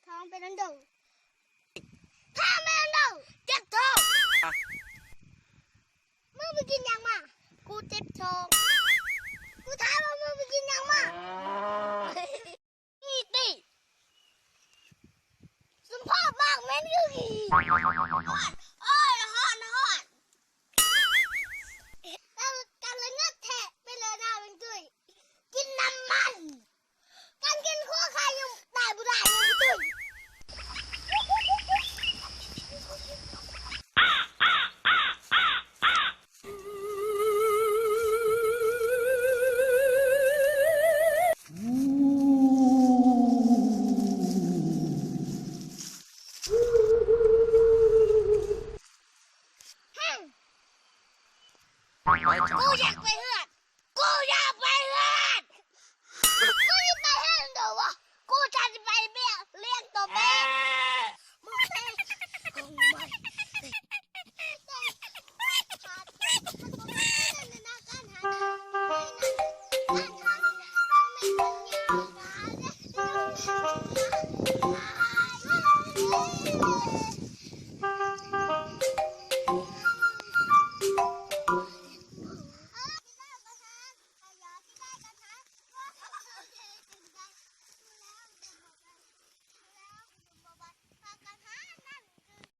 ທ້ອງເປັນອັນເດີ ທ້ອງເປັນອັນເດີ ເຈັບທ້ອງ. ມຶງໄປກິນຫຍັງມາ? ກູເຈັບທ້ອງ. ກູຖາມວ່າມຶງໄປກິນຫຍັງມາ? ອີ່ຕິ ສົມພອບມາກແມ່ນຄືຂີ້. ຮ້ອນ ໂອ້ຍ ຮ້ອນ ຮ້ອນ. ກະ ກະລະເງິດແທ້ ເປັນລະນາເປັນຕຸ້ຍ ກິນນ້ຳມັນ. ການກິນຄົວໄຂ່ຍັງຕາຍບໍ່ໄດ້ເລີຍຕຸ້ຍ. ກູຢາກໄປເຮືອນ ກູຢາກໄປເຮືອນ ກູຢາກໄປເຮືອນໂດວະ ກູຈະໄປລ້ຽງໂຕແມ່.